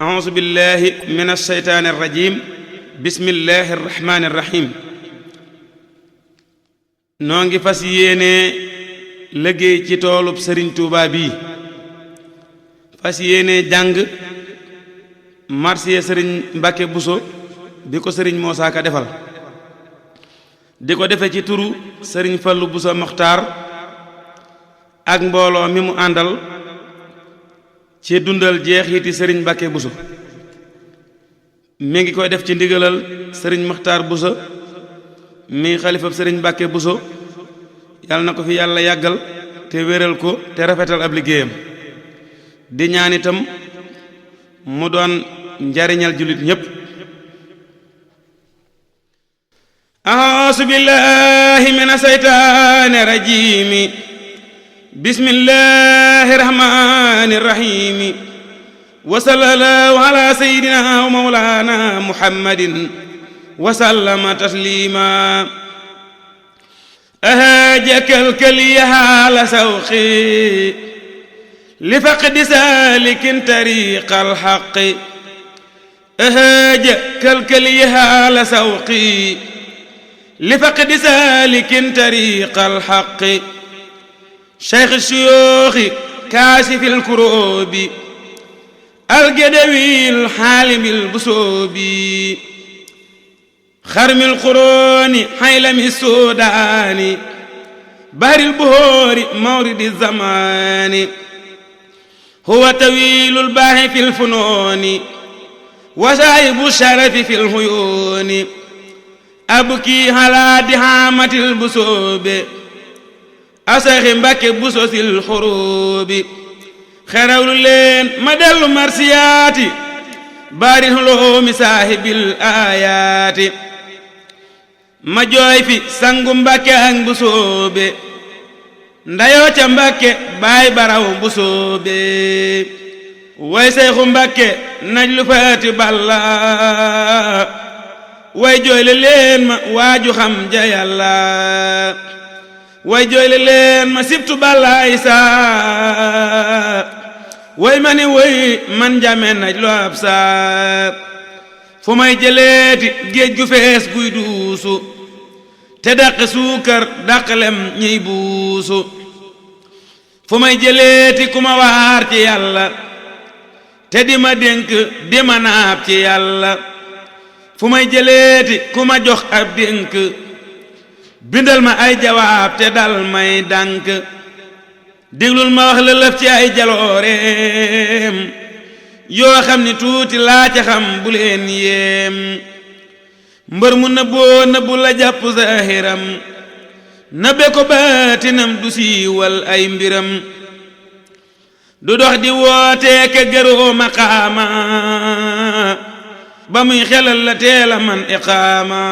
أعوذ بالله من الشيطان الرجيم بسم الله الرحمن الرحيم نونغي فاس يéene liggéey ci toolub Serigne Touba bi fas yéene jàng marsiya Serigne Mbacke Bousso bi ko Serigne Moussa Ka defal di ko defe ci turu Serigne Fallou Bousso Mokhtar ak mbooloo mi mu àndal ci dundal jeexiti Serigne Mbacke Bousso mi ngi koy def ci ndigalal Serigne Mokhtar Bousso mi xalifab Serigne Mbacke Bousso yàlla na ko fi yàlla yàggal te wéral ko te rafetal ab liggéeyam di ñaan itam mu doon njariñal jullit ñépp. a'uuzu billahi mina saytaani rajiimi bismillahi rahmaani rahiimi wa sallallahu ala sayyidina wa mawlana muhammadin wa sallama taslima أهاجك الكلي حال سوقي لفقد سالك طريق الحق أهاجك الكلي حال سوقي لفقد سالك طريق الحق شيخ الشيوخ كاشف الكروب الجدوي الحالم البصوبي خرم القرون حيلم السودان بحر البهور مورد الزمان هو طويل الباح في الفنون وشايب الشرف في الهيون أبكي على دهامة البصوب أسخ مبكي بصوص الحروب خيرول لين مدل مرسياتي بار الهلوم صاحب الآيات ma jooy fi sangu Mbàkke ak Mbusoobe ndayoo ca Mbàkke baay baraw Mbusoobe way Seexu Mbàkke naj lu faati balla way jooyle leen ma waaju xam ja Yàlla way jooyle leen ma sibtu balla Isa way ma ni way man jame naj lu ab saa fu may jëleeti géej gu fees guy duusu te dàq suukar dàq lem ñiy buusu fu may jëleeti ku ma waar ci Yàlla te di ma dénk di ma naab ci Yàlla fu may jëleeti ku ma jox ab dénk bindal ma ay jawaab te dal may dànk déglul ma wax la lëf ci ay jalooreem yoo xam ni tuuti laa ca xam bu leen yéem mbër mu nëbboo nëbbu la jàpp zahiram nëbbe ko baatinam du siiwal ay mbiram du dox di wootee ka gëroo maqaama ba muy xelal la teela man iqaama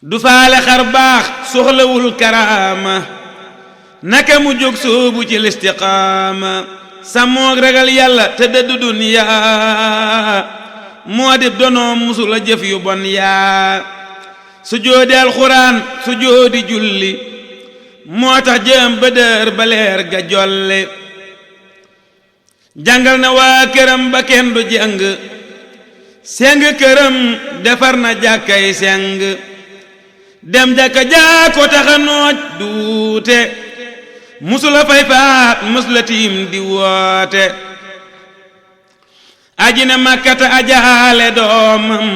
du faale xar baax soxlawul karaama naka mu jóg soobu ci listiqaama sàmmoog ragal Yàlla te dëddu duniyaa moo di donoom musula jëf yu bon yaa su joodi alxuraan su joodi julli moo tax jëm bëdër ba leer ga jolle jàngal na waa këram ba kenn du jàng seng këram defar na jàkkay seng dem jàkka jaako taxa nooj duute musula fay faat musula tiim di woote ajina makkata ajaale doomam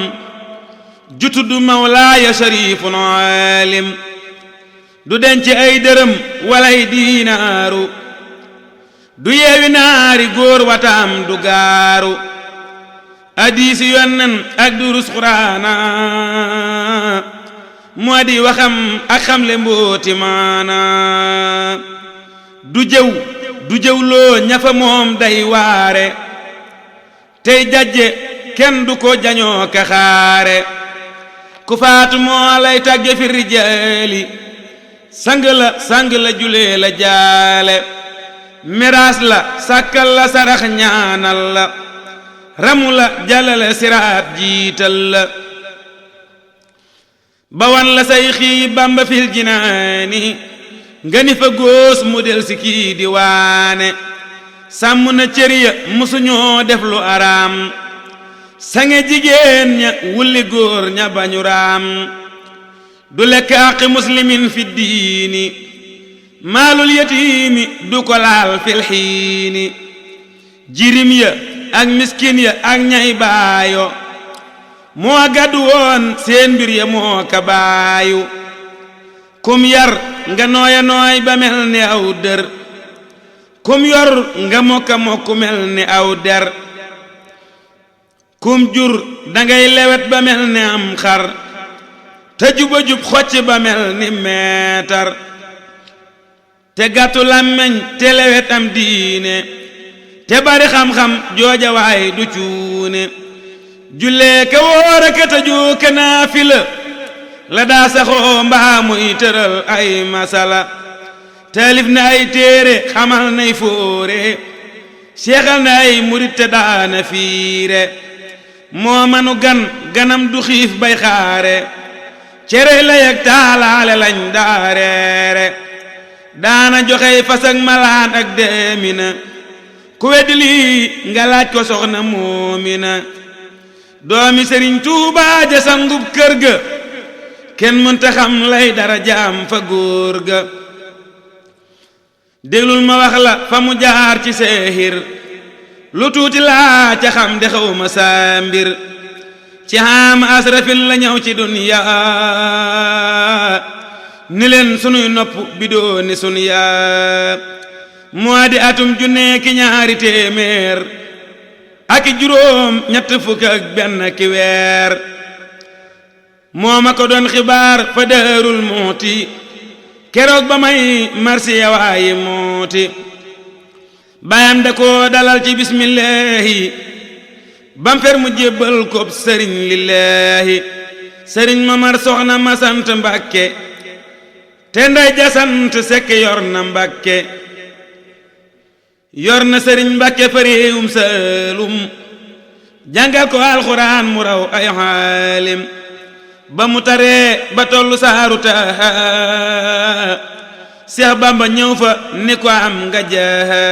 jutudu mawlaaya sharifun alim du denc ay dërëm walay diinaaru du yeewi naari góor wataam du gaaru hadiisi yonnen ak durus quraana moo di waxam ak xamle mbooti maana du jëw loo ñafa moom day waare tey jajje kenn du ko jañoo ka xaare ku faatu moo lay tàgge fi rijaali sang la julee la jaale miraas la sàkkal la sarax ñaanal la ramu la jalale siraat jiital la bawan la say xii Bamba fil jinaani nga ni fa góos mu del si kii di waane sàmm na cër ya musuñoo def lu araam sange jigéen ña wulli góor ña bañu raam du lekk àqi muslimin fi diini maalul yatiimi du ko laal fil xiini jirim ya ak miskin ya ak ñay baayo moo gàddu woon seen mbir ya moo ka baayu kum yar nga nooya nooy ba mel ni aw dër kum yor nga mokka mokku mel ni aw der kum jur dangay lewet ba mel ni am xar te juba jub xocc ba mel ni meetar te gàttu làmmeñ te lewet am diine te bari xam-xam jooja waay du cuune jullee ka wóor aka tëju ka naafila la daa saxoo mbaa muy tëral ay masala taalif na ay téere xamal nay fóore seexal na ay murit te daana fiire moo manu ganam du xiif bay xaare cere la yeg taalaale lañ daareere daana joxey fas ak malaan ak deemina ku weddi lii nga laaj ko soxna moomina doomi sëriñ Tuubaa ja sangub kër ga kenn mënta xam lay dara jaam fa góor ga déglul ma wax la fa mu jaar ci seehir lu tuuti laa ca xam de xaw ma saa mbir ci xaam asrafil la ñëw ci duniya ni leen sunuy nopp bi dooni sunuya moo di atum junne ki ñaari téeméer ak juróom ñett fukk ak benn ki weer moo ma ko doon xibaar fa Daarul Muhti keroog ba may marsiya waayi mooti bayam da ko dalal ci bismillahi bam fer mu jébbal ko sëriñ lillahi sëriñ Mamar soxna ma sant Mbàkke te nday ja sant Sekk yor na Mbàkke yor na sëriñ Mbàkke fa réewum Saalum jàngal ko alxuraan mu raw ay xaalim ba mu taree ba tollu saaru Taaha Seex Bamba ñëw fa ni ko am nga jaaha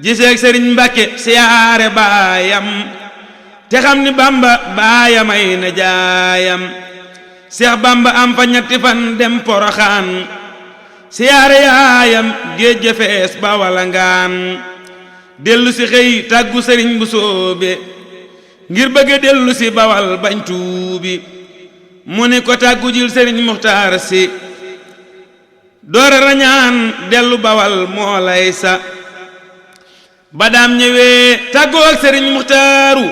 giseeg sëriñ Mbàkke siyaare baayam te xam ni Bamba baayamay na jaayam Seex Bamba am fa ñetti fan dem Poroxaan siyaare yaayam géej ja fees ba walangaan dellu si xëy tàggu sëriñ bu soobe ngir bëgge dellu si bawal bañ tuubi mu ni ko tàggu jil sëriñ Muxtaar si doora rañaan dellu bawal moo lay sa ba daam ñëwee tàggoo ak sëriñ Muxtaaru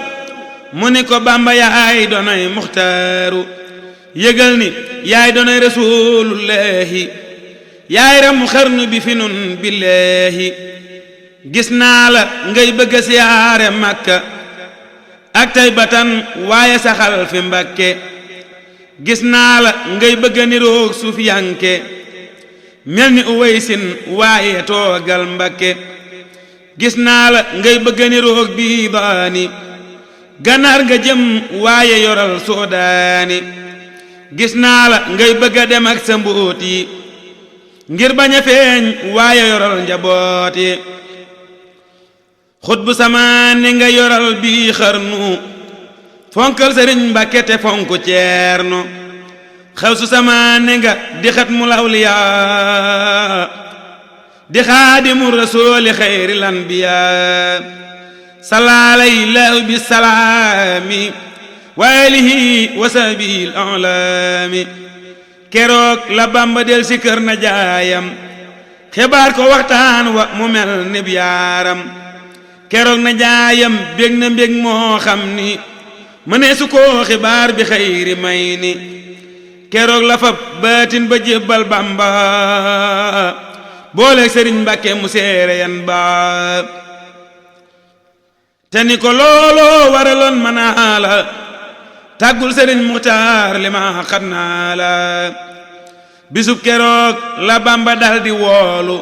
mu ni ko Bamba yaay doonay Muxtaaru yëgal ni yaay doonay Rasuulullaahi yaay ramu xarnu bi fi nun billaahi gis naa la ngay bëgg a siyaare Makka ak Taybatan waaye saxal fi Mbàkke gis naa la ngay bëgg a niroog Sufiyanke mel ni Uwaysin waaye toogal Mbàkke gis naa la ngay bëgg a niroog Biibaani ganaar nga jëm waaye yoral Soodaani gis naa la ngay bëgg a dem ak sa mbóot yi ngir bañ a feeñ waaye yoral njaboot yi xutbu samaani nga yoral bii xarnu fonkal sëriñ Mbàkke te fonku ceerno xawsu samaani nga di xatmul awliyaa di xaadimu rasuuli xayril anbiyaa salaalay laahu bi salaami wa alihi wa sahbihi al-a'laami keroog la Bamba del si kër na jaayam xibaar ko waxtaan wa mu mel ni yaaram keroog na jaayam bég na mbég moo xam ni mënee su ko xibaar bi xayri may ni keroog la fab baatin ba jébbal Bamba booleeg sëriñ Mbàkke mu seere yan ba te ni ko looloo waraloon manaa la tàggul sëriñ Muxtaar li ma xat naa la bisub keroog la Bamba dal di woolu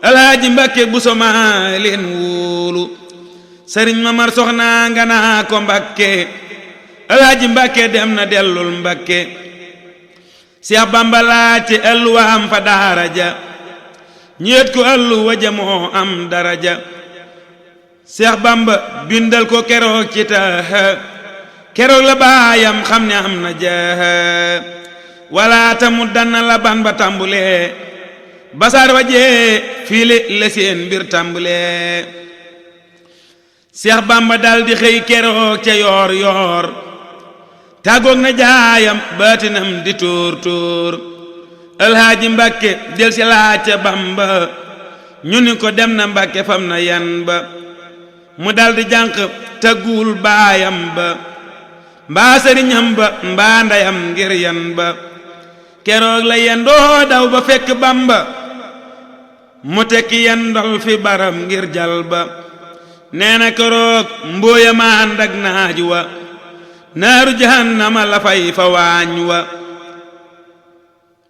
Alaaji Mbàkke bu soma leen wóolu sëriñ Mamar soxna nga naa ko Mbàkke Alaaji Mbàkke dem na dellul Mbàkke Seex Bamba laajte ëlluwaam fa daara ja ñeet ko allu waja moo am daraja Seex Bamba bindal ko keroog ci taaha keroog la baayam xam ne am na jaaha wala tamu danna la ban ba tàmbulee basaar wajee fiile la seen mbir tàmbulee Seex Bamba daldi xëy keroog ca yoor yoor tàggoog na jaayam baatinam di tóor tóor Alhaaji Mbàkke del si laaj ca Bamba ñu ni ko dem na Mbàkke fam na yan ba mu daldi jànq tagguwul baayam ba mbaa sëriñam ba mbaa ndeyam ngir yan ba keroog la yendoo daw ba fekk Bamba mu tekki yendol fi baram ngir jal ba nee na keroog mbooya ma ànd ak naaj wa naaru jahannama la fay fa waañ wa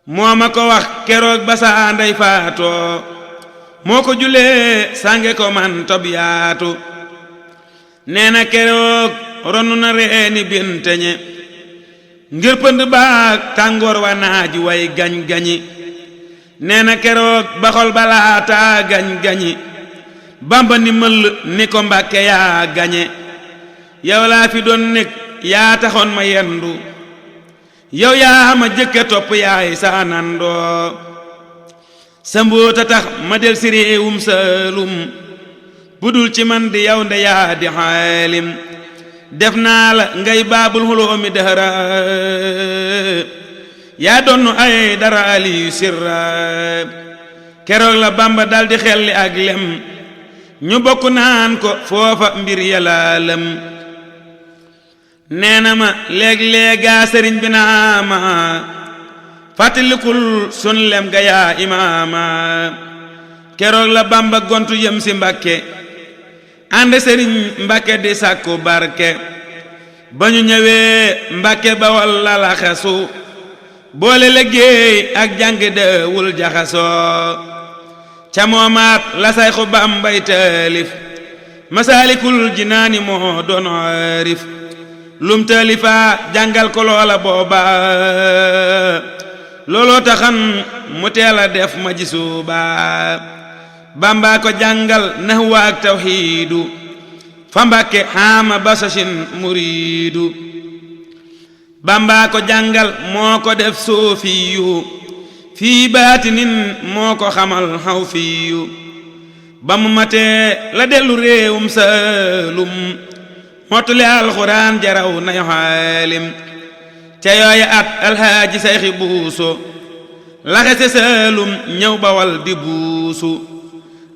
moo ma ko wax keroog ba saa ndey faatoo moo ko julee sànge ko man tob yaatu nee na keroog ronu na reeni binteñe ngir pënd baag tàngoor wa naaj way gañ-gañi nee na keroog ba xol balaataa gañ-gañi Bamba ni mëll ni ko Mbàkke yaa gañe yow laa fi doon nekk yaa taxoon ma yendu yow yaa ma jëkke topp yaay sa nandoo sa mbóota tax ma del si réewum Saalum budul ci man di yow nde yaa di xaalim def naa la ngay baabul xuloomi dëhëra yaa donnu ay dara aliyu sirra keroog la Bamba daldi xelli ak lem ñu bokk naan ko foofa mbir yalaalam nee na ma léeg-léegaa sëriñ bi naa ma fàttalikul sun lem ga yaa imaama keroog la Bamba gontu yëm si Mbàkke ànd sëriñ Mbàkke di sàkku barke ba ñu ñëwee Mbàkke Bawol la laxasu boole liggéey ak jàng dewul jaxasoo ca moomaat la Sayxu Bambay taalif Masaalikul Jinaani moo doon arif lum taalifa jàngal ko loola booba looloo taxan mu teel a def ma jisuuba Bamba ko jàngal nahwa ak tawxiidu fa Mbàkke xaama basasin muriidu Bamba ko jàngal moo ko def soofiyu fii baatinin moo ko xamal xaw fiyu ba mu matee la dellu réewum Saalum mottali alxuraan jaraw nay xaalim ca yooya at alxaaji Sayxi Buuso laxese Saalum ñëw Bawal di buusu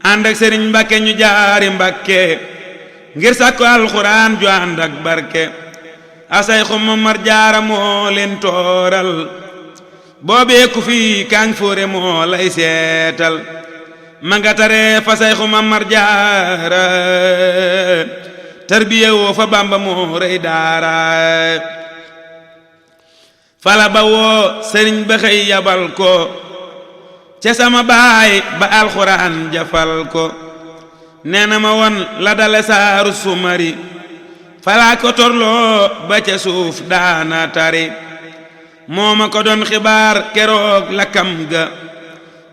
ànd ak sëriñ Mbàkke ñu jaari Mbàkke ngir sàkku alxuraan ju ànd ak barke a Sayxu Mamar Jaara moo leen tooral boobee ku fi kaang fóore moo lay seetal ma nga tare fa Sayxu Mamar Jaara tarbiya woo fa Bamba moo rey daara fala ba woo sëriñ ba xëy yabal ko ca sama baay ba alxuraan jafal ko nee na ma won la dale saaru sumari falaa ko torloo ba ca suuf daana tari moo ma ko doon xibaar keroog lakkam ga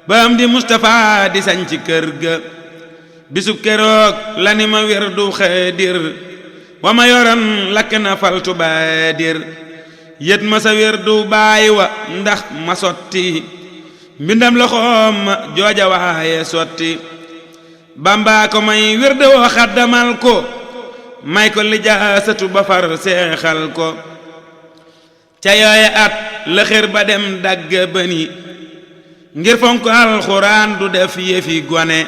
ba am di Mustapha di sañ ci kër ga bisub keroog la ni ma wirdu xaadir wa ma yoran lakk na faltu baadir yët ma sa wirdu baay wa ndax ma sotti mbindam loxoom ma jooja waaye sotti Bamba ko may wirdu woo xaddamal ko may ko lijaasatu ba far seexal ko ca yooye at la xër ba dem dagg bëni ngir fonk alxuraan du def yëfi gone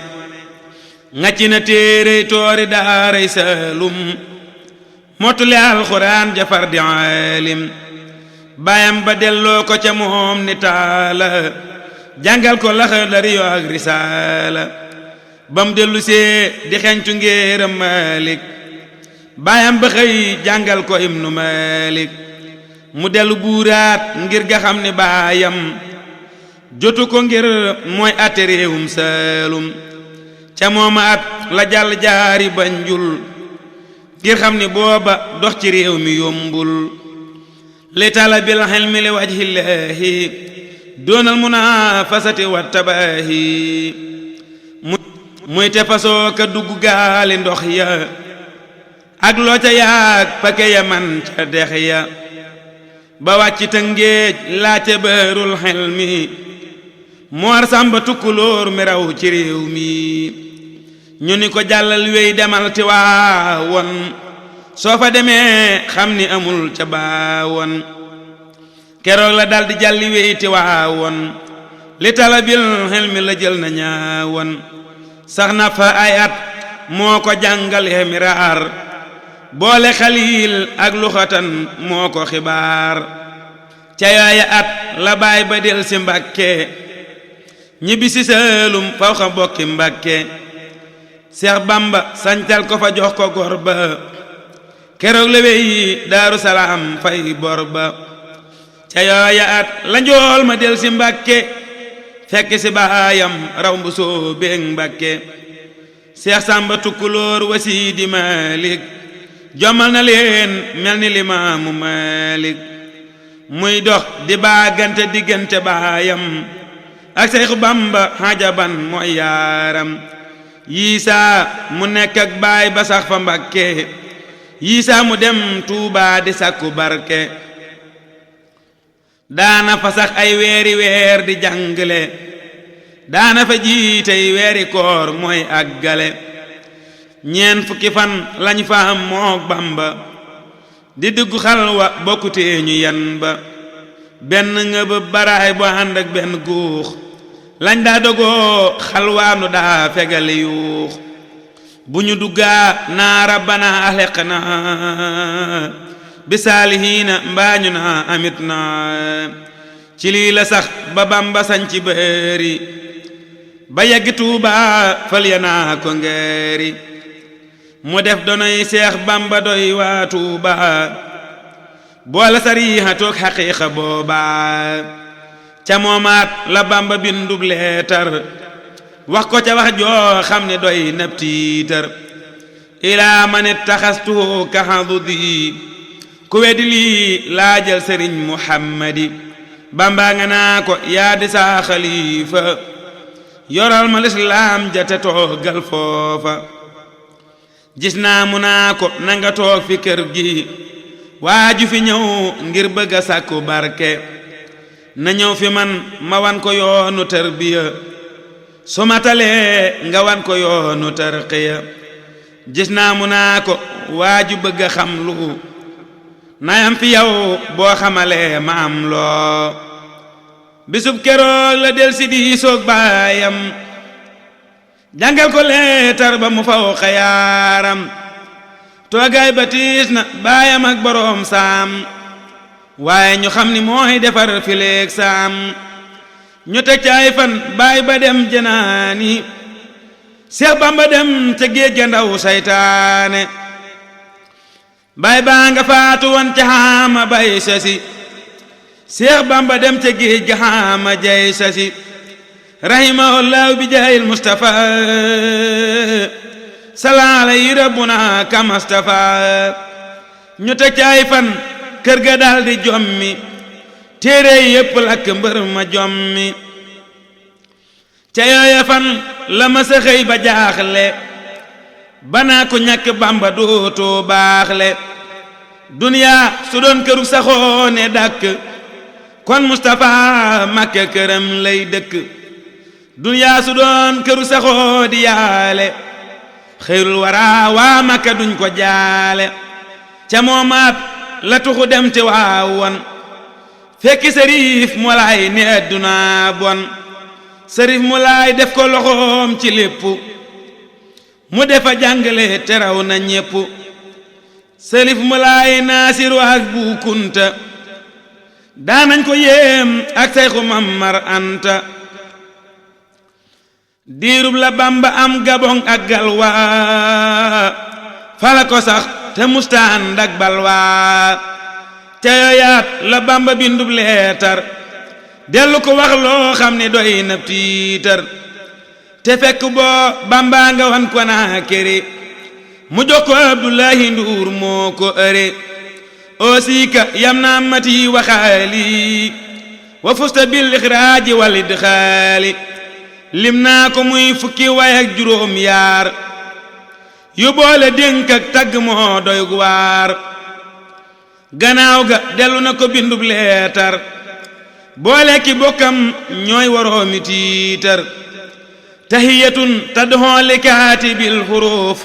ngacci na téere toori daaray Saalum mottuli alxuraan jafar di aalim baayam ba delloo ko ca moom ni taala jàngal ko Laxdari yo ak Risaala bam dellu see di xencu ngéeram Maalik baayam ba xëy jàngal ko Ibnu Maalik mu dellu buuraat ngir ga xam ne baayam jotu ko ngir mooy atte réewum Saalum ca mooma at la jàll jaari Banjul ngir xam ni booba dox ci réew mi yombul li talabil xilmi li wajhillaahi doonal munafasati wa tabaahi muy te fasoo ka dugg gaali ndox ya ak loo ca yaag pake ya man ca dex ya ba wàcc Tëngéej laate Bahrul Hilmi Moor Sàmba Tukulóor mi raw ci réew mi ñu ni ko jàllal wéy demal Tiwaawan soo fa demee xam ni amul ca baawoon keroog la daldi jàlli wéy Tiwaawan li talabil Hilmi la jël na ñaawoon sax na fa ay at moo ko jàngale miraar boole xaliil ak luxatan moo ko xibaar ca yooya at la baay ba del si Mbàkke ñibbi si Saalum faw xa bokki Mbàkke Seex Bamba sancal ko fa jox ko gor ba keroog la wey Daaru Salaam fay bor ba ca yooya at la njool ma del si Mbàkke fekk si baayam raw mbu soo beeg Mbàkke Seex Sàmba Tukulóor wasi di Malik jommal na leen mel ni Limaamu Malik muy dox di baagante diggante baayam ak Seexu Bamba xajaban mooy yaaram yiisaa mu nekk ak baay ba sax fa Mbàkke yiisaa mu dem Tuubaa di sàkku barke daana fa sax ay weeri weer di jàngale daana fa jiitey weeri koor mooy àggale ñeent fukki fan lañ fa am mook Bamba di dugg xalwa bokkutee ñu yan ba benn ngëb baraay bu ànd ak benn guux lañ daa dogoo xalwaanu daa fegale yuux bu ñu duggaa naa rabbana ahliqna bi saalihiina mbaañu naa amit na ci lii la sax ba Bamba sañ ci bëri ba yegg Tuubaa fal ya naa ko ngeeri mu def donoy Seex Bamba doy waa Tuubaa boole sariixa toog xaqiiqa booba ca moomaat la Bamba bindub leetar wax ko ca wax joo xam ne doy nab tiitar ilaa man ittaxastuhu kahadudi ku weddi lii laajal Sëriñ Muhammadi Bamba nga naa ko yaa di saa xalifa yoral ma lislaam ja te toogal foofa gis naa mu naa ko nanga toog fi kër gi waaju fi ñëw ngir bëgg a sàkku barke na ñëw fi man ma wan ko yoonu tarbiya su ma talee nga wan ko yoonu tarqiya gis naa mu naa ko waaju bëgg a xam lu nayam fi yow boo xamalee ma am loo bisub keroog la del si di soog baayam jàngal ko leetar ba mu faw xayaaram toogaay ba tiis na baayam ak boroom saam waaye ñu xam ni mooy defar fileeg saam ñu teg caay fan baay ba dem jënaani Seex Bamba dem ca géej ga ndaw saytaane baay baa nga faatu woon ca xaama bay sasi Seex Bamba dem ca géej ga xaama jay sasi rahimahullahu bi jaayil Mustafa sala alayhi rabbuna kamastafa ñu teg ca ay fan kër ga daldi jommi téere yépp lakk mbër ma jommi ca yooya fan la ma sa xëy ba jaaxle banaa ko ñàkk Bamba dootoo baaxle duniyaa su doon këru saxoo ne dàkk kon Mustafa Makka këram lay dëkk duniyaa su doon këru saxoo di yaale xëyrul wara waa Makka duñ ko jaale ca moomaat la tuxu dem ci Waawan fekki Sërif Mulaay ni adduna bon Sërif Mulaay def ko loxoom ci lépp mu defa jàngale te raw na ñépp Sërif Mulaay Naasiru ak Bu Kunta daanañ ko yéem ak Seyxu Mamar Anta diirub la Bamba am Gabon ak Galwa fala ko sax te mustaan ak balwa ca yooyaat la Bamba bindub leetar dellu ko wax loo xam ne doy na tiitar te fekk boo Bamba nga wan ko naa kere mu jox ko Abdullahi Nduur moo ko ëre oosika yam naa mati waxaali wa fusta bil ixraaji wal idxaali lim naa ko muy fukki way ak juróom yaar yu boole dénk ak tagg moo doy gu waar gannaaw ga dellu na ko bindub leetar boole ki bokkam ñooy waroomi tiitar tahiyatun tad'u li kaatibil huruf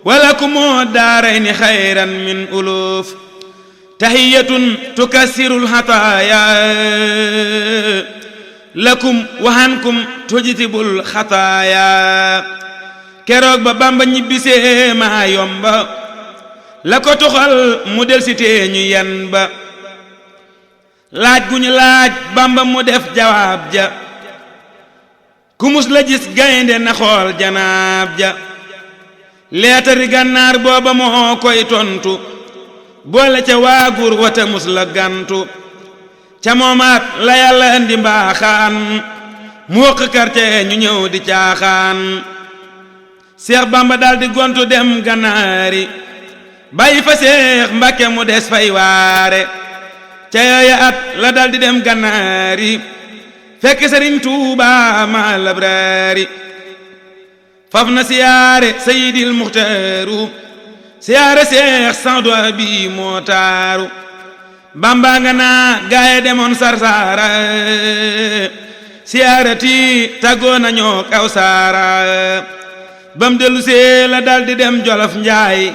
walakumu daarayni xayran min uluf tahiyatun tukassirul hataaya lakum wahankum tujtibul xataaya keroog ba Bamba ñibbisee maa yomba la ko toxal mu del si tee ñu yen ba laaj gu ñu laaj Bamba mu def jawaab ja ku mus la gis gaynde na xool janaab ja leetari gànnaar booba moo koy tontu boole ca waagur wata mus la gantu ca moomaat la yàlla andi mbaaxaan mu wëq karte ñu ñëw di caaxaan Seex Bamba daldi gontu dem gànnaari bàyyi fa Seex Mbàkke mu des fay waare ca yooya at la daldi dem gànnaari fekk Sëriñ Tuuba ma labraari faf na siyaare Seydil Muxtaaru siyaare Seex Sadu Abi moo taaru Bamba nga naa gaaye demoon Sarsara siyaarati tàggoo nañoo kaw saara bam dellu see la daldi dem Jolof Njaay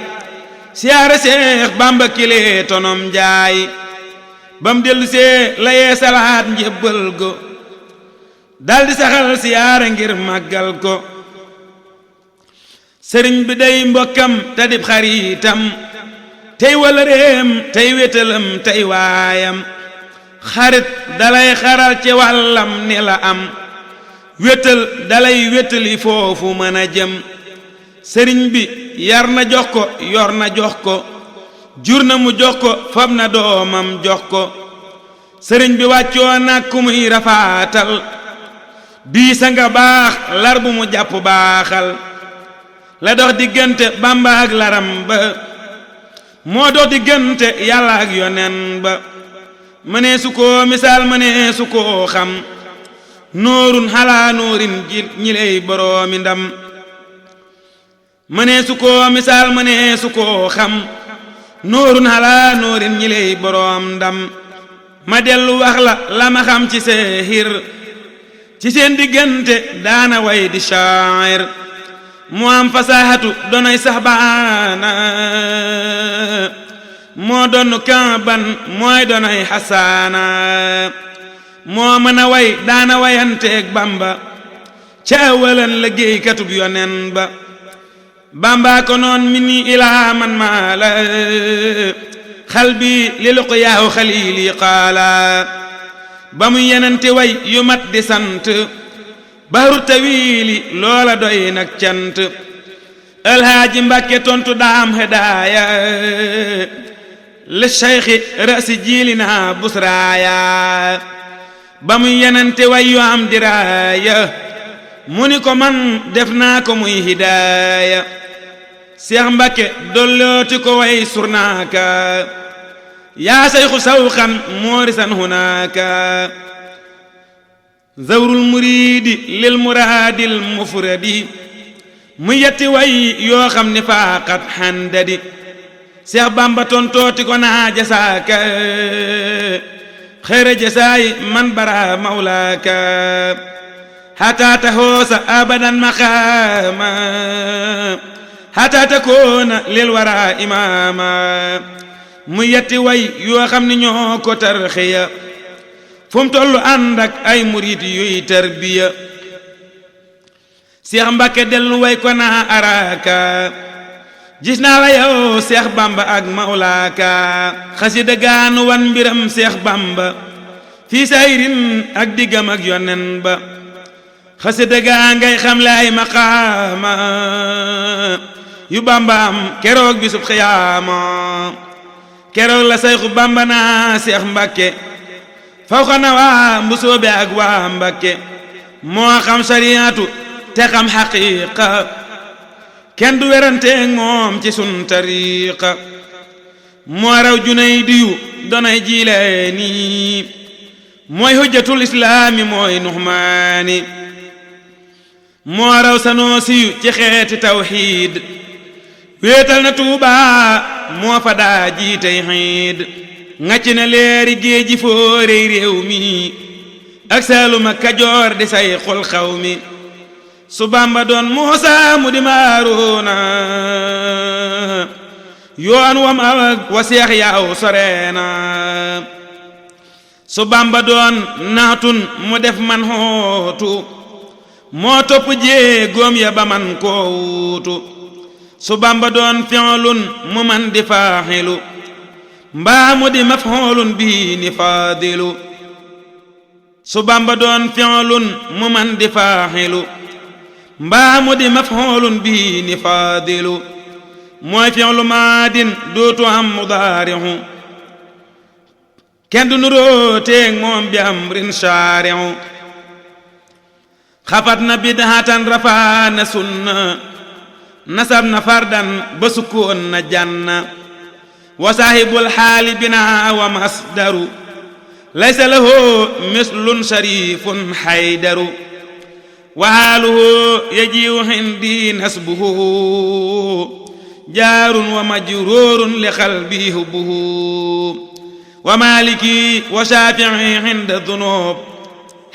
siyaare Seex Bamba kile tonom Njaay bam dellu see la yee salaat njébbal go daldi saxal siyaare ngir màggal ko sëriñ bi day mbokkam tadib xaritam tey wala réem tey wétalam tey waayam xarit dalay xaral ci wàllam ni la am wétal dalay wétali foofu mën a jëm sëriñ bi yar na jox ko yor na jox ko jur na mu jox ko fab na doomam jox ko sëriñ bi wàccoo nag ku muy rafaatal bii sa nga baax lar bu mu jàpp baaxal la dox diggante Bamba ak laram ba moo dox diggante yàlla ak yonen ba mënee su ko misaal mënee su ko xam nóorun xalaa nóorin ji ñi lay boroomi ndam mënee su ko misaal mënee su ko xam nóorun xalaa nóorin ñi lay boroom ndam ma dellu wax la ma xam ci seehir ci seen diggante daana way di shaa'ir mu am fasaahatu donay sax baana moo doon Kaaban mooy donay Xasaana moo mën a way daana wayanteeg Bamba ca awalan liggéeykatub yonen ba Bamba ko noon minni ilaa man maala xalbi li luqyaahu xaliili qaala ba mu yenente way yu mat di sant bahru tawiili loola doy nag cant alhaaji Mbàkke tontu daam hedaaya li cheikhi rasi jiilina busraaya ba mu yenente way yu am diraaya mu ni ko man def naa ko muy hidaaya Seex Mbàkke dollooti ko way surnaaka yaa sayxu sawxan moorisan hunaaka zawrul muriidi lil muraadil mufradi mu yetti way yoo xam ni faaqat handadi Seex Bamba tontooti ko naa jasaaka xayra jasaayi man bara mawlaaka hatta tahoosa abadan maqaama hatta takoona lil wara imaama mu yetti way yoo xam ni ñoo ko tarxiya fu mu tollu ànd ak ay murid yuy tarbiya Seex Mbàkke dellu way ko naa araaka gis naa la yow Seex Bamba ak mawlaaka xasida gaanu wan mbiram Seex Bamba fii sayrin ak diggam ak yonen ba xasida gaa ngay xam le ay maqaama yu Bamba am keroog bisub xiyaama keroog la sayxu Bamba naa Seex Mbàkke faw xana waa mbusoobe ak waa Mbàkke moo xam sariyaatu te xam xaqiiqa kenn du weranteeg moom ci sun tariqa moo raw Junaydiyu donay Jilaani mooy hujjatul islaami mooy Nuxmaani moo raw Sanusiyu ci xeeti tawxiid wéetal na Tuuba moo fa daa jiitey xiid ngàcc na leeri géeji fóorey réew mi ak Saalum ak Kajoor di say xol xaw mi su Bamba doon Muusa mu di Maaruuna yoon wam awag wa seex yaaw soreena su Bamba doon naatun mu def man xootu moo topp jéegoom ya ba man koo wuutu su Bamba doon fi'lun mu man di faaxilu mbaa mu di maf'ulun bi ni faadilu su Bamba doon fi'lun mu man di faaxilu mbaa mu di maf'ulun bi ni faadilu mooy fi'lu maadin dootu am mudaari'u kenn du nuroo teeg moom bi amrin shaari'u xafat na bid'atan rafaa na sunna nasab na fardan ba sukkoon na janna wa saahibul xaali bina wa masdaru laysa lahu mislun sharifun xaydaru wa haaluhu yajiu hindi nasbuhu jaarun wa majruurun li qalbi hubbuhu wa maliki wa shaafi'i hinda dunub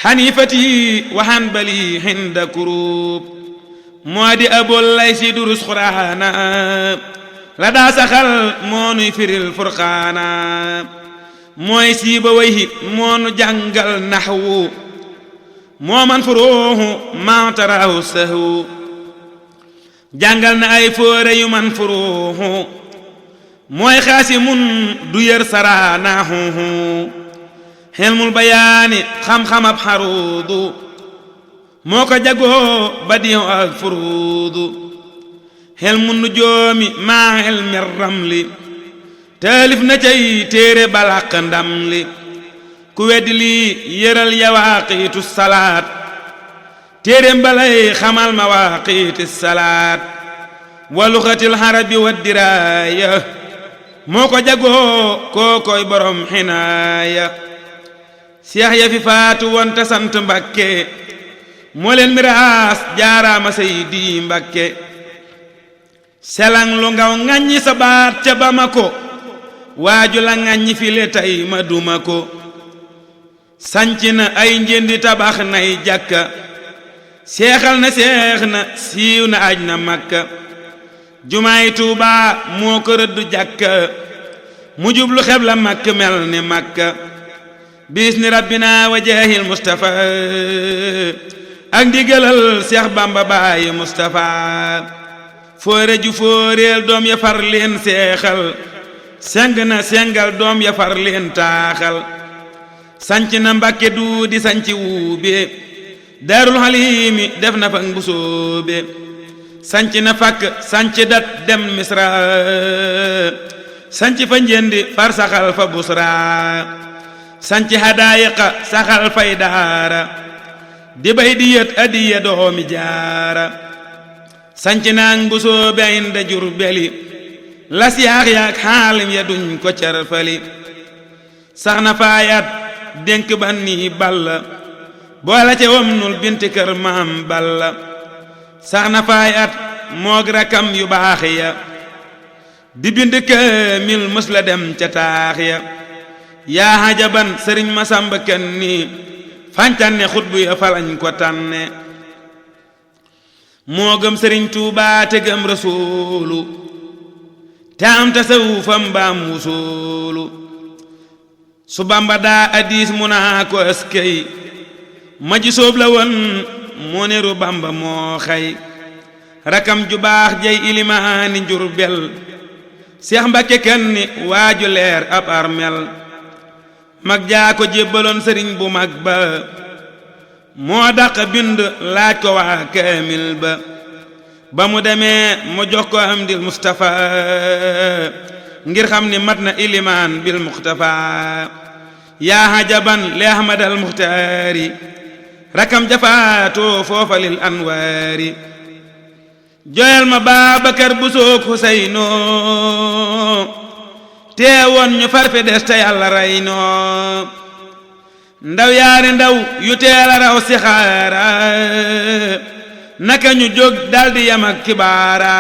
xanifati wa hanbali hinda kurub moo di Abul Laysi durus Qur'aana la daa saxal moo nuy firil Furqaana mooy Siibawayhi moo nu jàngal naxwu moo man furuuhu maa taraahu sahwu jàngal na ay fóore yu man furuuhu mooy xaasimun du yër saraanahu xilmul bayaani xam-xamab xaruudu moo ko jagoo badiihu ak furuudu xilmu nujoomi maa xilmi ramli taalif na cay téere balaq ndam li ku weddi lii yëral yawaaqiitu salaat téere mbalay xamal mawaaqiiti salaat wa luxatil xarabi wa diraaya moo ko jagoo kookoy borom xinaaya seex ya fi faatu woon te sant Mbakke moo leen miraas jaaraama Seydi Mbakke selang lu ngaw ŋaññi sa baat ca Bamako waaju la ŋaññi file tey ma duma ko sanc na ay njëndi tabax nay jàkka seexal na seex na siiw na aj na Makka jumaay Tuuba moo ko rëddu jàkka mu jublu xebla Makka mel ni Makka bisni rabbina wa jaahil Mustafa ak ndigalal Seex Bamba baayi Mustafa foore ju fooreel doom ya far leen seexal seng na sengal doom ya far leen taaxal sanc na Mbàkke du di sanc wuube Daarul Xaliimi def na fa mbusoobe sanc na fakk sanc dat dem Misra sanc fa njëndi far saxal fa Busra sanc hadaayiqa saxal fay daara di bay di yët adiya doomi jaara sanc naang mbusoobe inda Jurbeli las yaax yaak xaalim ya duñ ko carfali sax na faayat dénk ban ni balla boola ca wamnul binti kër maam balla sax na faayat moog rakam yu baax ya di bind kaamil mës la dem ca taax ya yaa hajaban sëriñ Masamba Kanni fañtanne xutbu ya falañ ko tànne moo gëm sëriñ Tuubaa te gëm rasuulu te am tasawufam baam wusuulu su Bamba daa hadiis mu naa ko askay ma ji soob la woon moo neru Bamba moo xay rakam ju baax jey ilimaani Njurbel Seex Mbakke Kanni waaju leer ab armel mag jaa ko jébbaloon sëriñ bu mag ba moo dàq bind laaj ko waa kaamil ba mu demee mu jox ko Amdil Mustafa ngir xam ni mat na ilimaan bil Muxtafa yaa hajaban li Ahmadal Muxtaari rakam jafaatoo foofa lil anwaari joyal ma Baabakar bu soog Xuseynoo teewoon ñu farfe des te yàlla rey noo ndaw yaari ndaw yu teel a raw si xaara naka ñu jóg daldi yam ak kibaara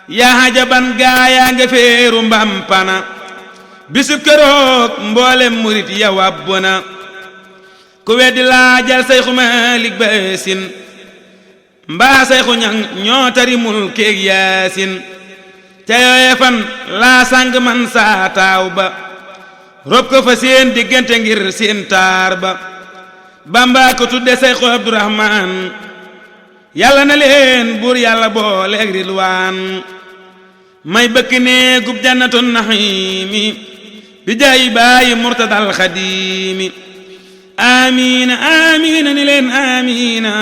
yaa hajaban gaayaa nga féeru mbampana bisub keroog mboolem murit ya wàbbu na ku weddi laajal sayxu Malik Baasin mbaa sayxu ñang ñoo tari mul kéeg yaasin ca yooye fan laa sang man saa taaw ba rob ko fa seen diggante ngir seen taar ba Bamba ko tudde sayxu Abdurahmaan yàlla na leen buur yàlla booleeg ridwaan may bëkk nee gub jannatun naxiimi bi jaayi baayi murtadal xadiimi amiina amiina ni leen amiina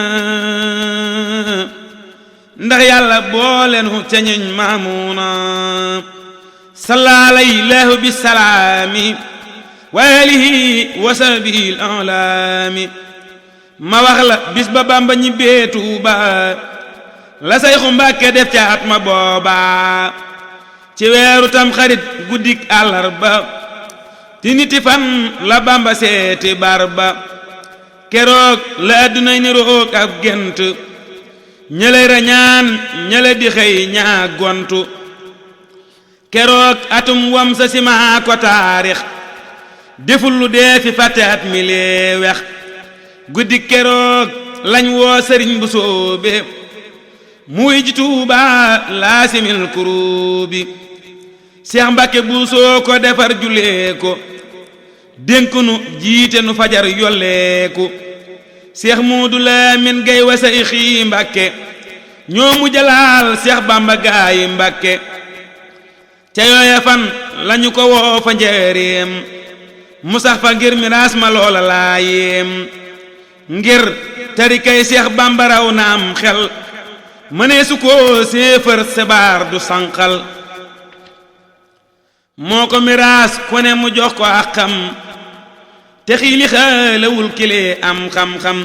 ndax yàlla boolenu ca ñeñ maamuuna salla alayhi bisalaami wa alihi wa sahbihi alaami ma wax la bis ba Bamba ñibbee Tuuba la Sayxu Mbàkke def ca at ma booba ci weeru tam xarit guddik àllarba ti niti fan la Bamba seeti barba keroog la addunay ni roog ab gent ñële rañaan ñële di xëy ñaa gontu keroog atum wam sa simaa ko taarix deful lu dee fi fàtte at mi lee wex guddi keroog lañ woo sëriñ bu soobe muy ji Tuuba laasimil kurubi Seex Mbàkke bu soo ko defar julee ko dénk nu jiite nu fajar yolleeku Seex Muudu Lamin Gay wa Sayxi Mbàkke ñoo mu jalaal Seex Bamba gaayi Mbàkke ca yooya fan lañu ko woo fa njëreem mu sax fa ngir miraas ma loola laayeem ngir tari kay Seex Bamba raw na am xel mënee su ko séefër sebaar du sànqal moo ko miraas ku ne mu jox ko ak xam te xiili xaalawul kilee am xam-xam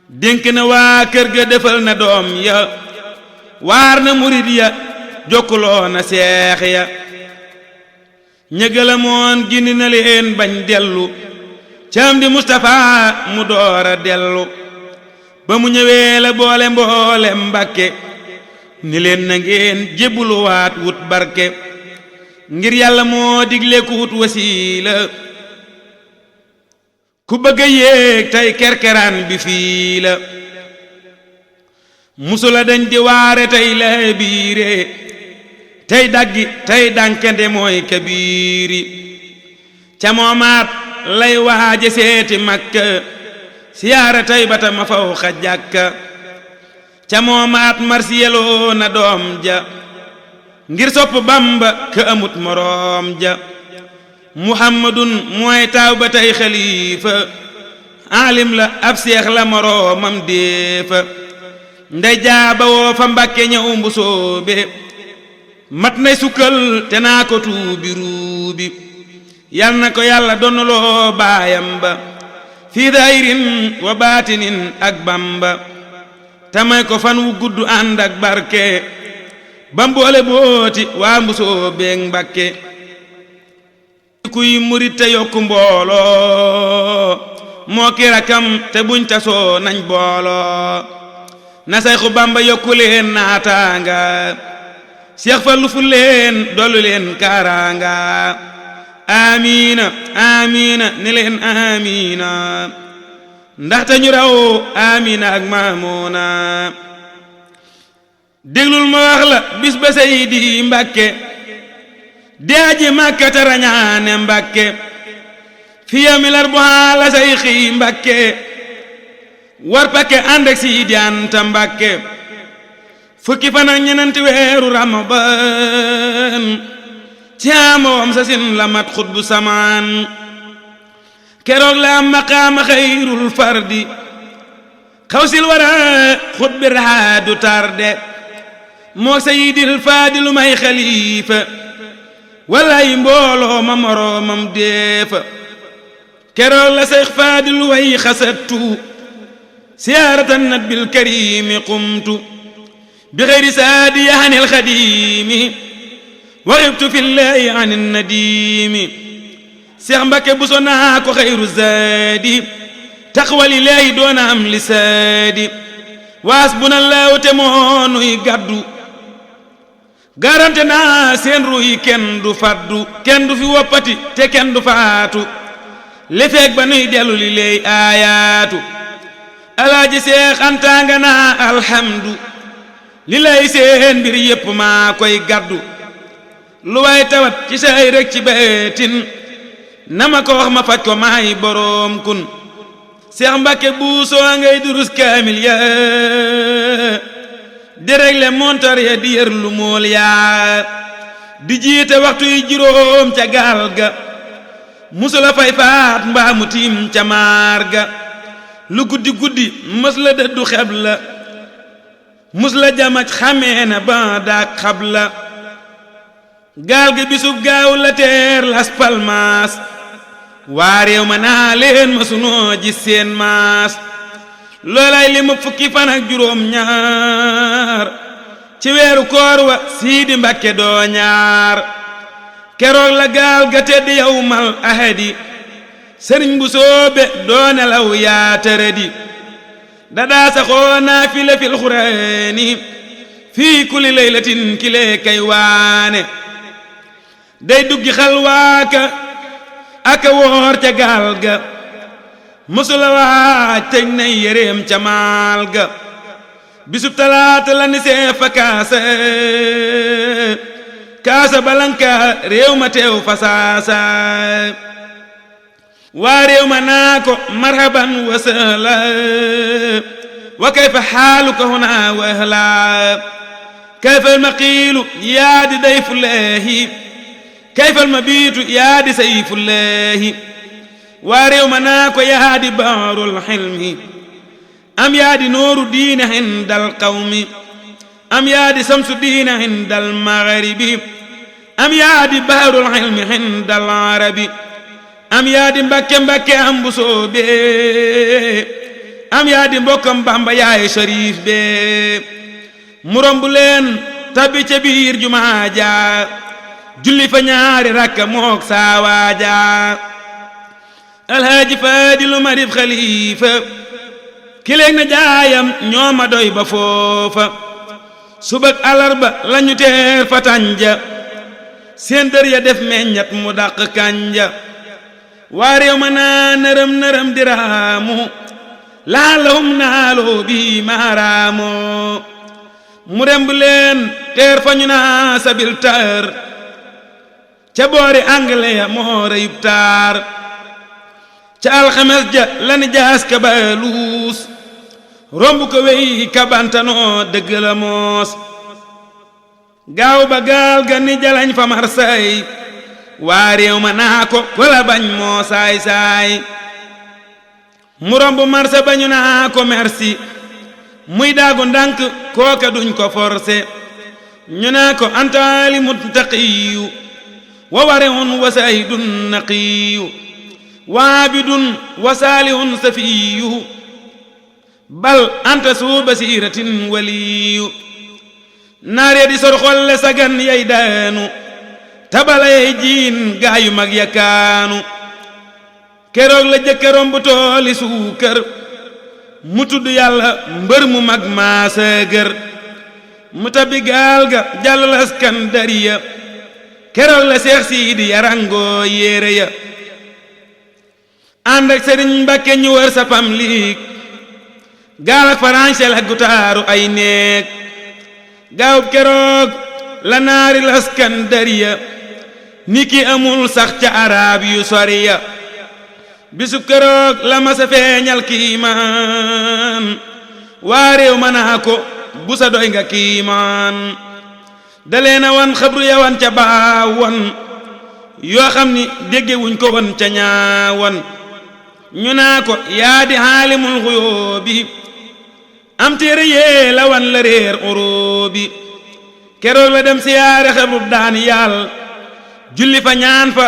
dénk na waa kër ga defal na doom ya waar na murid ya jokkuloo na seex ya ñëgalamoon gindi na leen bañ dellu caam di Mustapha mu doora dellu ba mu ñëwee la boole mboole Mbàkke ni leen na ngeen jébbuluwaat wut barke ngir yàlla moo digle ku wut wasiila ku bëgg a yéeg tey kerkeraan bi fii la musula dañ di waare tey la biire tey daggi tey dànkende mooy kabiiri ca moomaat lay waaje seeti Makka siyaara tey bata ma faw xa jàkka ca moomaat marsiyeloo na doom ja ngir sopp Bamba ka amut moroom ja Muhammadun mooy taaw ba tey xalifa alim la ab seex la moroomam déefa ndey jaaba woo fa Mbàkke ñëw mbusoobe mat nay sukkal te naa ko tuubi ruubi yal na ko yàlla donnaloo baayam ba fii daayirin wa baatinin ak Bamba tamay ko fan wu gudd ànd ak barke ba mboole booti waa mbusoobeek Mbàkke kuy murit te yokku mbooloo moo ki rakam te buñ tasoo nañ booloo na Sayxu Bamba yokku leen naataanga Seex Fallu fu leen dollu leen kaaraanga amiina amiina ni leen amiina ndaxte ñu raw amiina ak maamoona déglul ma wax la bis ba Seydi Mbàkke daaji Makka tarañaane Mbàkke fi yawmil arba'a la Sayxi Mbàkke war pakke ànd ak Sidi Anta Mbàkke fukki fan ak ñenanti weeru Ramadan ci amawam sa sin la mat xutbu samaan keroog la am maqaama xayrul fardi xawsil wara xutbi raadu tarde moo Sayyidil Faadilu may xalifa walaay mbooloo ma moroomam deefa keroog la Seex Faadilu way xasattu siyaaratan nabil karimi qumtu bi xayri saadi yahanil xadimi waxibtu fillahi anin nadimi Seex Mbàkke Buso naa ko xayru zaadi taqwa lillaahi doona am li saadi waas bu na laaw te moo nuy gàddu garante naa seen ruy kenn du faddu kenn du fi woppati te kenn du faatu li feeg ba nuy dellu li lay aayaatu alaaji Seex Anta nga naa alhamdu li lay seen mbir yépp maa koy gàddu lu waay tawat ci say rek ci beetin na ma ko wax ma faj ko maay boroom kun Seex Mbàkke buusoo ngay durus kaamil ya di regle montar ya di yër lu mool yaa di jiite waxtu yi juróom ca gaal ga musula fay faat mbaa mu tiim ca maar ga lu guddi guddi mës la dëddu xeb la mus la jamaj xamee na ba daak xab la gaal gi bisub gaaw la teer Las Palmas waa réew ma naa leen ma sunoo gis seen maas loolay li mu fukki fan ak juróom ñaar ci weeru koor wa Siidi Mbàkke doo ñaar keroog la gaal ga tedd yawmal ahadi sëriñ bu soobe doo nelaw yaa tërëdi dadaa saxoo naafile fil xuraani fii kulli laylatin kile kay waane day duggi xalwaaka aka woor ca gaal ga mësula waaj teg na yéreem ca maal ga bisub talaata la ni see fa kaasa balanka réew ma teew fasaasa waa réew ma naa ko marhaban wa sahla wa kayfa xaaluka huna wa ahla kayfa almaqiilu yaa di dayfullaahi kayfa almabiitu yaa di sayfullaahi waa réew ma naa ko yaa di baarul xilmi am yaa di nooru diine indal qawmi am yaa di samsu diine indal magharibi am yaa di baarul xilmi indal arabi am yaa di Mbàkke Mbàkke am bu soobee am yaa di mbokkam Bamba yaay Sharif bee mu romb leen tabbi ca biir jumaa ja julli fa ñaari rakka mook saawaaja alhaaji Faadilu Marif Xalifa kileeg na jaayam ñooma doy ba foofa subak alarba lañu teer fa tànja seen dër ya def meññat mu dàq kànja waa réew ma naa nërëm nërëm diraamu laalahum naaloo bi maaraamoo mu remb leen teer fa ñu naa sabil tar ca boori anglais ya moo reyub taar ca alxames ja lani jaas ka baluus romb ko wey kabantanoo dëgg la moos gaaw ba gaal ga ni jalañ fa marsay waa réew ma naa ko la bañ moo saay saay mu romb marsa bañu naa ko merci muy daagu ndànk kooka duñ ko forcé ñu naa ko antaali muttaqiyu wa warihun wa saahidun naqiyu waabidun wa saalihun safiyu bal anta suu basiratin waliyu naare di sor xolle sagan yay daanu tabala yay jiin gaayu mag yakaanu keroog la jëkka romb tooli suukar mu tudd yàlla mbër mu mag maasa gër mu tabbi gaal ga jàll Askandariya keroog la Seex Siidi yarangoo yéere ya ànd ak Sëriñ Mbàkke ñu wër sa pam liig gaal ak farañse la gutaaru ay néeg gaawub keroog la naari Askandariya ni ki amul sax ca arab yu soriya bisub keroog la masa feeñal kiimaan waa réew ma naa ko bu sa doy nga kiimaan daleena wan xabru ya wan ca baawan yoo xam ni dégge wuñ ko wan ca ñaawan ñu naa ko yaa di xaalimul xuyóobi am téere yee la wan la réer uróobi keroog la dem siyaare xabru daan yàll julli fa ñaan fa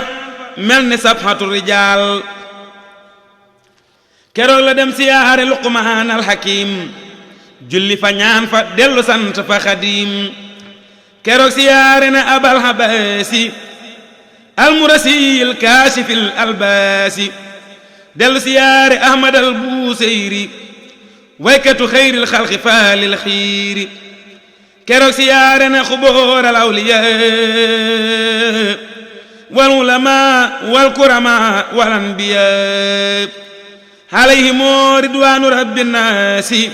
mel ni sabxatu rijaal keroog la dem siyaare Luqmaan al Hakim julli fa ñaan fa dellu sant fa Xadim keroog siyaare na Abal Habaasi al Murasi al Kaashif al Albaasi dellu siyaare Ahmad al Buseyri waykatu xayril xalqi faalil xiiri keroog siyaare na xubóor al awliya wal ulama wal kurama wal anbiya alayhimu ridwaanu rabbi naasi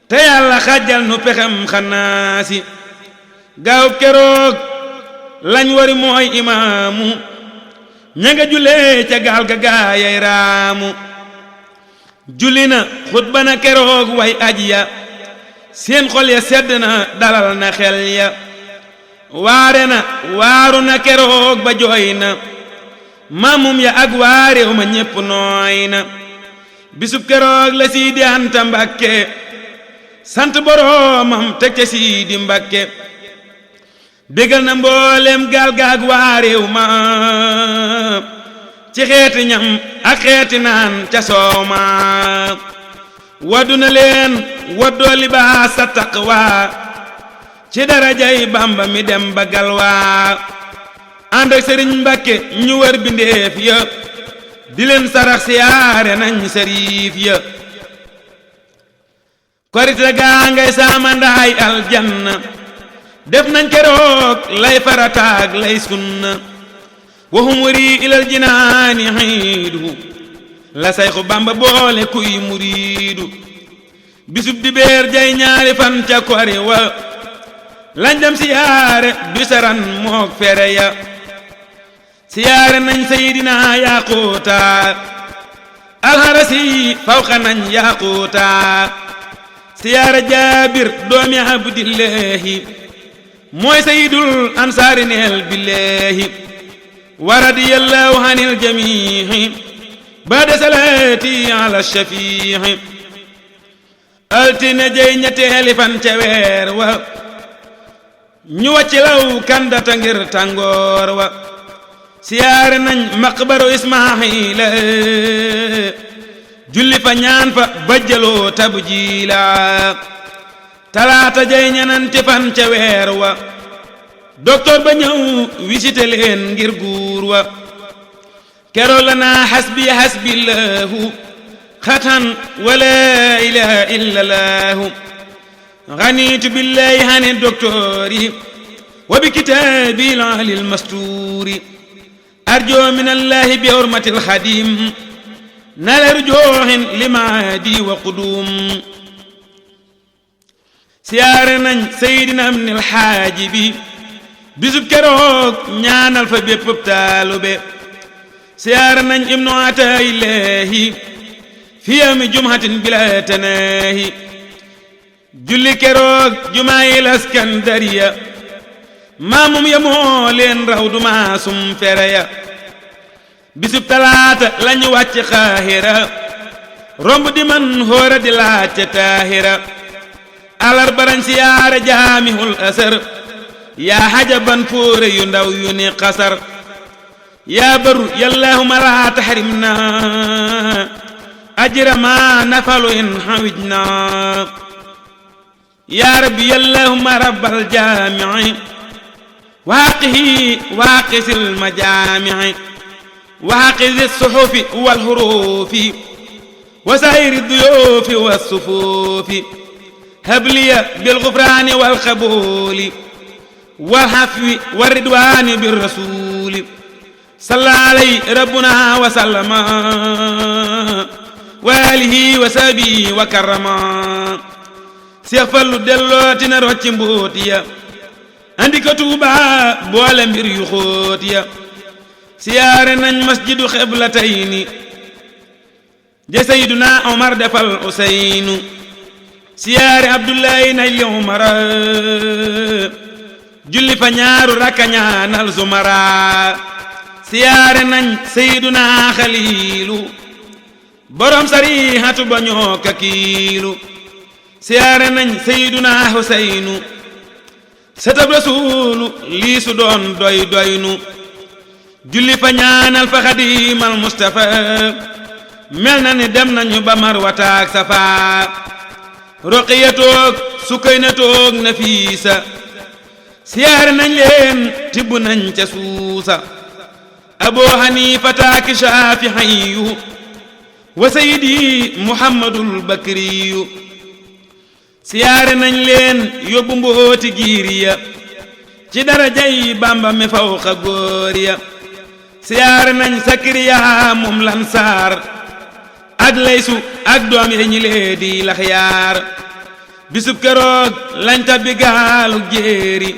te yàlla xajjal nu pexem xanaasi gaaw keroog lañ wari mooy imaamu ña nga julee ca gaal ga gaayay raamu julli na xutba na keroog way aji ya seen xol ya sedd na dalal na xel ya waare na waaru na keroog ba jooy na maamum ya ak waareew ma ñépp nooy na bisub keroog la Siidi Anta Mbàkke sant boroomam teg ca Siidi Mbàkke bégal na mboolem gaal gaag waareew ma ci xeeti ñam ak xeeti naan ca soow ma waddu na leen waddoo libaas a taqwa ci darajay Bàmba mi dem ba galwaa ànd ak Sëriñ Mbàkke ñu wër bindeef ya di leen sarax siyaare nañ sariif ya korite gaa ngay saamandaay aljanna def nañ keroog lay farataag lay sunna waxum wari ilal jinaani xiidu la sayxu Bàmba boole kuy muriidu bisub dibeer jay ñaari fan ca kori wa lañ dem siyaare bisaran mook fere ya siyaare nañ Seydina Yaquuta alharasi fawxa nañ Yaquuta siyaare Jaabir doomi Abdillahi mooy sayyidul ansaari neel billahi wa radiyallahu anil jamiihi ba'da salaati ala shafiihi altine jey ñetteeli fan ca weer wa ñu wàcc law kandata ngir tàngoor wa siyaare nañ maqbaru Ismaahila julli fa ñaan fa bajjaloo tabjiila talaata jey ñenanti fan ca weer wa docteur ba ñëw visité leen ngir guur wa keroog la naa hasbi hasbillahu xatan wala ilaha illallahu ganitu billahi hani docteuri wa bi kitaabil alil masturi arjo min allahi bi hurmatil xadim nala rujoohin limaadi wa qudum siyaare nañ Seydina Ibnul Xaajibi bisub keroog ñaanal fa bépp taalube siyaare nañ Ibnu Ataa'illahi fi yawmi jumhatin bila tanaahi julli keroog jumaayil Askandariya maamum ya moo leen raw du maasum fere ya bisub talaata lañu wàcc Qaahira romb di man hóora di laajte Taahira alarbarañ siyaare jaamihul asar yaa hajaban fóore yu ndaw yu ni xasar yaa baru yallahuma laa tahrimna ajra ma nafalu in hawijna yaa rabbi yallahuma rabbal jaami'i waaqihi waaqisil majaami'i waaqizi suhufi wal hurufi wa saa'iri duyuufi was sufuufi habliya bil ghufraani wal qabuuli wal afwi war ridwaani bir rasuuli salla alayhi rabbuna wa sallama wa alihi wa sahbihi wa karrama Seex Fallu dellooti na rocci mbooti ya andi ko Tuuba boole mbir yu xóot ya siyaare nañ masjidu xiblatayni ja Sayyiduna Omar defal Useynu siyaare Abdullahi nay Umara julli fa ñaaru rakka ñaanal Zumara siyaare nañ Sayyiduna Xaliilu borom sarihatu ba ñoo kakiilu siyaare nañ Sayyiduna Huseynu setab Rasuulu lii su doon doy doynu julli fa ñaanal fa Xadiimal Mustafa mel na ni dem nañu ba Marwata ak Safa Roqiya toog Sukayna toog Nafiisa siyaare nañ leen tibb nañ ca suusa Abu Haniifata ak Shaafi'iyu wa sayidi muhammadul bakriyu siyaare nañ leen yóbbu mbooti giir ya ci darajay bamba mi fawqa góor ya siyaare nañ sakariya moom lansaar ak laysu ak doom ya ñi lee di laxyaar bisub keroog lañ tabbi gaalu jéeri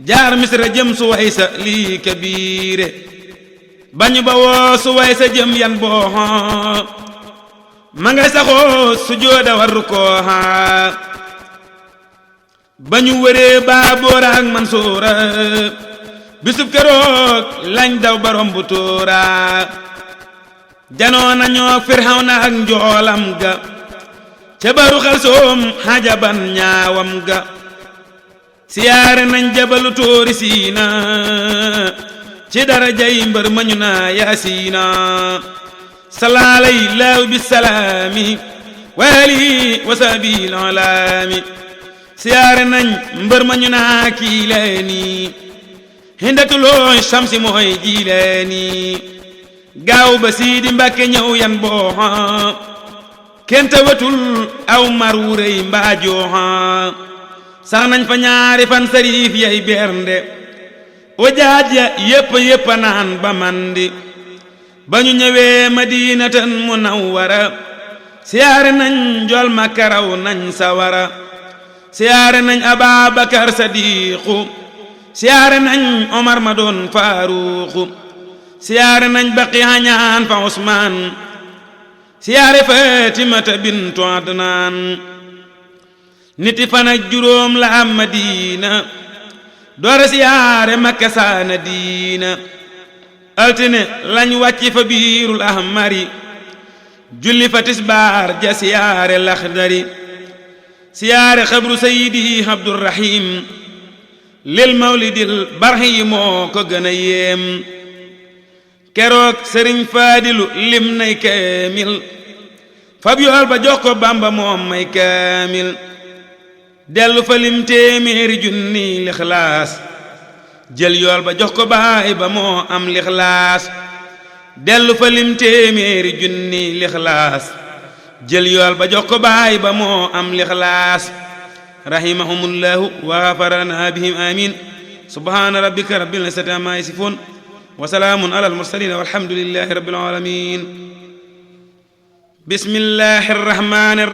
jaar misra jëm Suwaysa lii kabiire bañu ba woo Suwaysa jëm yan booxo ma ngay saxoo sujooda warru kooxa bañu wëree Baaboora ak Mansuura bisub keroog lañ daw barom bu tóora janoo nañoo Firawna ak njoolam ga ca baru xalsoom xajaban ñaawam ga siyaare nañ jabalu tóori siina ci darajay mbër mañu naa yaasiina salaalay laaw bisalaami wa alihi wa sahbihi alaami siyaare nañ mbër mañu naa kiileeni hindatulooy shamsi mooy jiileeni gaaw ba Siidi Mbàkke ñëw yan booxa kenta watul aw mar wu rëy mbaa jooxa sax nañ fa ñaari fan sariif yay bernde o jaaj ya yépp naan ba mandi ba ñu ñëwee Madinatan Munawwara siyaare nañ njool Makka raw nañ sawara siyaare nañ Ababakar Sadiqu siyaare nañ Omar ma doon Faaruqu siyaare nañ Baqiya ñaan fa Usmaan siyaare Fatimata bintu Adnaan niti fan ak juróom la am Madina doora siyaare Makka saana diina altine lañ wàcci fa biirul ahmari julli fa tisbaar ja siyaare Laxdari siyaare xabru Sayidi Abdurrahim lil mawlidil barhi moo ko gën a yéem keroog Sëriñ Faadilu lim nay kaamil fab yool ba jox ko Bamba moom may kaamil dellu fa lim téeméeri junni lixlaas jël yool ba jox ko baay ba moo am lixlaas dellu fa lim téeméeri junni lixlaas jël yool ba jox ko baay ba moo am lixlaas rahimahumullahu wa ghafarana bihim amin subhana rabbika rabbil izzati amma yasifun wa salaamun alal mursalin walhamdulillahi rabbil alamin bismillahir rahmanir